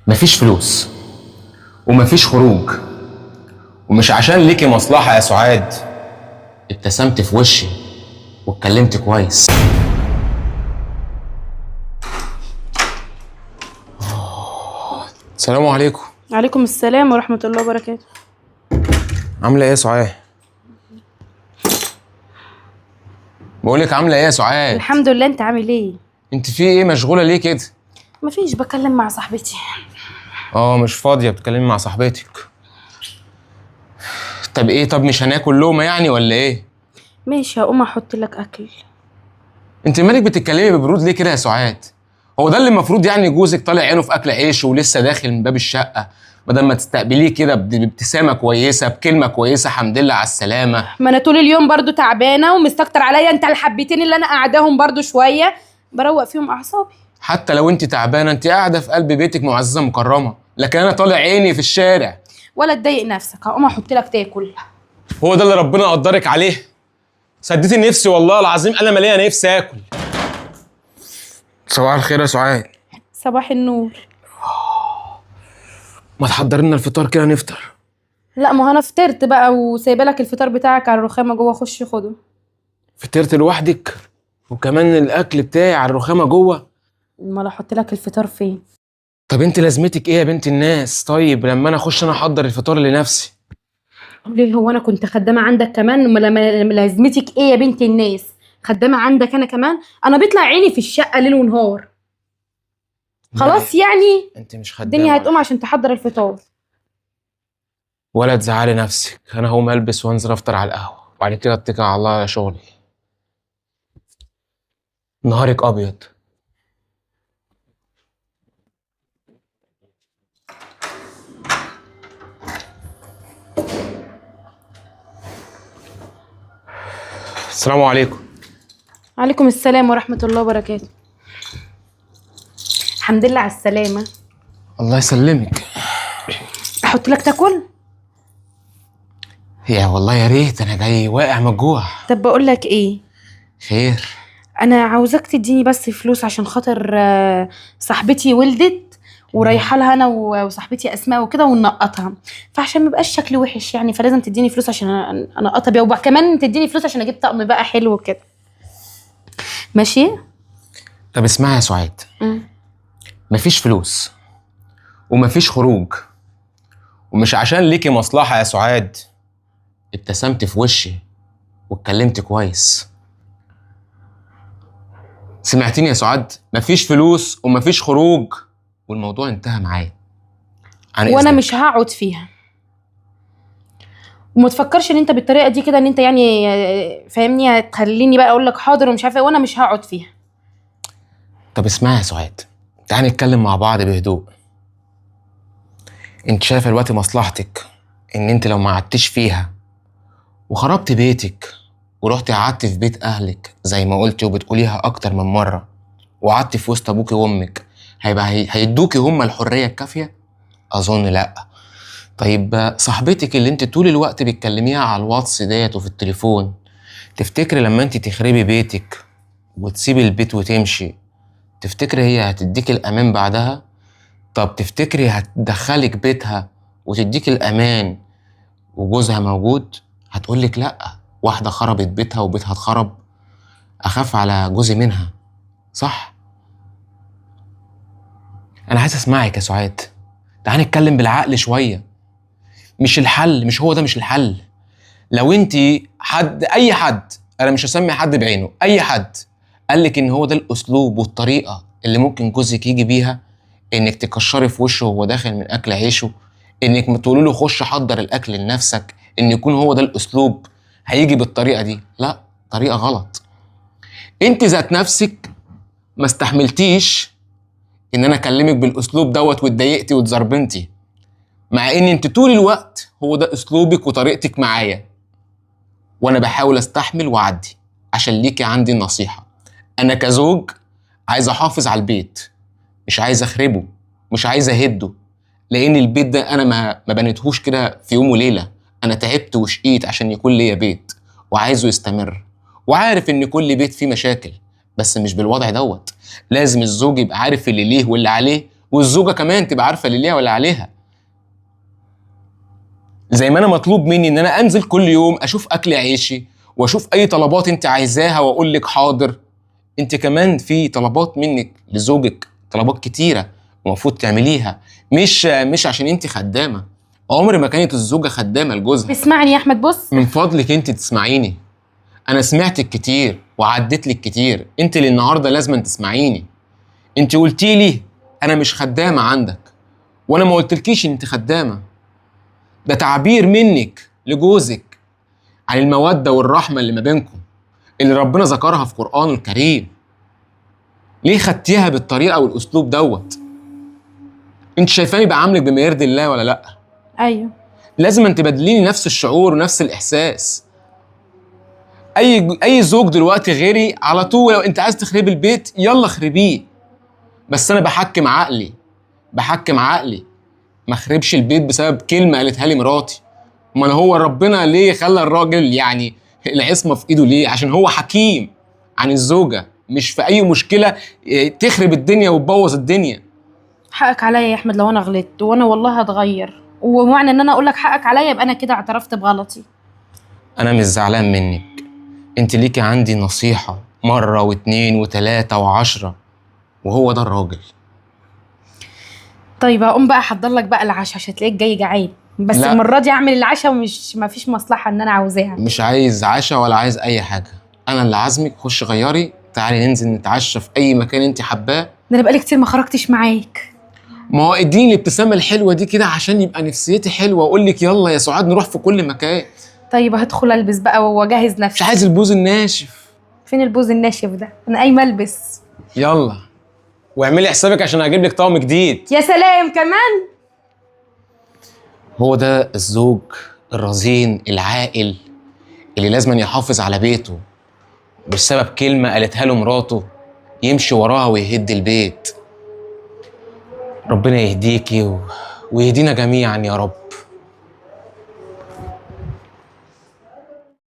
مفيش فلوس ومفيش خروج، ومش عشان ليكي مصلحة يا سعاد ابتسمت في وشي واتكلمت كويس. السلام عليكم. عليكم السلام ورحمة الله وبركاته. عاملة ايه يا سعاد؟ بقولك عاملة ايه يا سعاد؟ الحمد لله، انت عامل ايه؟ انت في ايه مشغولة ليه كده؟ مفيش، بكلم مع صاحبتي. اه مش فاضية بتكلمي مع صاحبتك. طب ايه، طب مش هناكل لقمة يعني ولا ايه؟ ماشي، هقوم احط لك اكل. انت مالك بتتكلمي ببرود ليه كده يا سعاد؟ هو ده اللي المفروض يعني؟ جوزك طالع عينه في اكل عيش ولسه داخل من باب الشقة، بدل ما تستقبليه كده بابتسامة كويسة، بكلمه كويسة، حمد لله على السلامة. ما انا طول اليوم برضو تعبانة ومستكتر عليا انت الحبتين اللي انا قاعداهم برضو شوية بروق فيهم اعصابي. حتى لو انت تعبانة انت قاعدة في قلب بيتك معززه مكرمة، لكن انا طالع عيني في الشارع. ولا تضايق نفسك، هقوم احط لك تاكل. هو ده اللي ربنا قدرك عليه؟ سديتي نفسي والله العظيم، انا ماليه نفسي اكل. صباح الخير يا سعاد. صباح النور. ما تحضر لنا الفطار كده نفطر. لا ما انا فطرت بقى وسايبه لك الفطار بتاعك على الرخامه جوه، خش خده. فطرت لوحدك وكمان الاكل بتاعي على الرخامه جوه؟ امال احط لك الفطار فين؟ طب انت لازمتك ايه يا بنت الناس؟ طيب لما انا اخش انا احضر الفطار لنفسي. ليه هو انا كنت خدامه عندك كمان؟ امال لازمتك ايه يا بنت الناس؟ خدامه عندك انا كمان؟ انا بيطلع عيني في الشقة ليل ونهار. خلاص يعني انت مش خدامه، الدنيا هتقوم عشان تحضر الفطار. ولا تزعلي نفسك، انا هقوم البس وانزل افطر على القهوة وبعد كده اتكل على الله على شغلي. نهارك ابيض. السلام عليكم. عليكم السلام ورحمة الله وبركاته. الحمد لله على السلامة. الله يسلمك. احط لك تاكل؟ يا والله يا ريت، انا جاي واقع من الجوع. طب بقول لك ايه؟ خير؟ انا عاوزاك تديني بس فلوس عشان خاطر صاحبتي ولدت ورايحه لها انا وصاحبتي اسماء وكده وننقطها، فعشان ما يبقاش شكلي وحش يعني فلازم تديني فلوس عشان انقطها بيها، وكمان تديني فلوس عشان اجيب طقم بقى حلو كده. ماشي؟ طب اسمعي يا سعاد. مفيش فلوس ومفيش خروج، ومش عشان ليكي مصلحة يا سعاد ابتسمت في وشي واتكلمت كويس. سمعتيني يا سعاد؟ مفيش فلوس ومفيش خروج والموضوع انتهى معايا. وانا مش هقعد فيها، وما تفكرش ان انت بالطريقة دي كده ان انت يعني فاهمني هتخليني بقى اقول لك حاضر ومش عارفه ايه، وانا مش هقعد فيها. طب اسمعي يا سعاد، تعالي نتكلم مع بعض بهدوء. انت شايفه دلوقتي مصلحتك ان انت لو ما قعدتيش فيها وخربت بيتك ورحتي قعدتي في بيت اهلك زي ما قلتي وبتقوليها اكتر من مرة، وقعدتي في وسط ابوكي وامك، هيبقى هيدوكي هما الحرية الكافيه؟ اظن لا. طيب صاحبتك اللي انت طول الوقت بتكلميها على الواتس ديت وفي التليفون، تفتكري لما انت تخربي بيتك وتسيبي البيت وتمشي، تفتكري هي هتديك الامان بعدها؟ طب تفتكري هتدخلك بيتها وتديك الامان وجوزها موجود؟ هتقولك لا، واحدة خربت بيتها وبيتها اتخرب، اخاف على جوزي منها، صح؟ انا عايز اسمعك يا سعاد، تعالي نتكلم بالعقل شوية. مش الحل، مش هو ده، مش الحل. لو انت حد، اي حد، انا مش هسمي حد بعينه، اي حد قالك ان هو ده الاسلوب والطريقة اللي ممكن جوزك يجي بيها، انك تكشري في وشه وهو داخل من اكل عيشه، انك تقولي له خش حضر الاكل لنفسك، ان يكون هو ده الاسلوب، هيجي بالطريقة دي؟ لا، طريقه غلط. انت ذات نفسك ما استحملتيش ان انا اكلمك بالاسلوب دوت واتضايقتي واتزربنتي، مع ان انت طول الوقت هو ده اسلوبك وطريقتك معايا، وانا بحاول استحمل واعدي عشان ليكي عندي النصيحة. انا كزوج عايز احافظ على البيت، مش عايز اخربه، مش عايز اهده، لان البيت ده انا ما بنيتهوش كده في يوم وليلة، انا تعبت وشقيت عشان يكون ليا بيت وعايزه يستمر، وعارف ان كل بيت فيه مشاكل، بس مش بالوضع دوت. لازم الزوج يبقى عارف اللي ليه واللي عليه والزوجة كمان تبقى عارفه اللي ليها ولا عليها. زي ما انا مطلوب مني ان انا انزل كل يوم اشوف اكل عيشي واشوف اي طلبات انت عايزاها واقول لك حاضر، انت كمان في طلبات منك لزوجك، طلبات كتيرة ومفروض تعمليها، مش عشان انت خدامه. عمر ما كانت الزوجة خدامه لجوزها. اسمعني يا احمد، بص من فضلك انت تسمعيني، انا سمعتك كتير وعديت لك كتير، انت اللي النهارده لازم تسمعيني. انت قلتي لي انا مش خدامه عندك، وانا ما قلتلكيش ان انت خدامه. ده تعبير منك لجوزك عن المودة والرحمة اللي ما بينكم، اللي ربنا ذكرها في قرآنه الكريم. ليه خدتيها بالطريقة والاسلوب دوت؟ انت شايفاني بعاملك بما يرضي الله ولا لا؟ ايوه. لازم انت تبادليني نفس الشعور ونفس الاحساس. اي زوج دلوقتي غيري على طول لو انت عايز تخربي البيت يلا خربيه، بس انا بحكم عقلي، بحكم عقلي، ما اخربش البيت بسبب كلمة قالتها لي مراتي. امال هو ربنا ليه خلى الراجل يعني العصمة في ايده ليه؟ عشان هو حكيم عن الزوجة، مش في اي مشكلة تخرب الدنيا وتبوظ الدنيا. حقك عليا يا احمد لو انا غلطت، وانا والله هتغير، ومعنى ان انا اقول لك حقك عليا يبقى انا كده اعترفت بغلطي. انا مش زعلان منك، انت ليكي عندي نصيحة مرة واتنين وتلاتة وعشرة، وهو ده الراجل. طيب هقوم بقى احضر لك بقى العشاء عشان تلاقيك جاي جعان، بس لا. المرة دي اعمل العشاء ومش مفيش مصلحة ان انا عاوزاها. مش عايز عشاء ولا عايز اي حاجة، انا اللي عازمك. خش غيري، تعالي ننزل نتعشى في اي مكان انت حباه. ده انا بقالي كتير ما خرجتش معاك. ما هو اديني الابتسامة الحلوة دي كده عشان يبقى نفسيتي حلوة، واقول لك يلا يا سعاد نروح في كل مكان. طيب هدخل البس بقى واجهز نفسي. مش عايز البوز الناشف. فين البوز الناشف ده؟ انا قايمة البس. يلا واعملي حسابك عشان هجيب لك طقم جديد. يا سلام كمان. هو ده الزوج الرزين العاقل اللي لازم يحافظ على بيته، بسبب كلمة قالتها له مراته يمشي وراها ويهد البيت. ربنا يهديكي ويهدينا جميعا يا رب.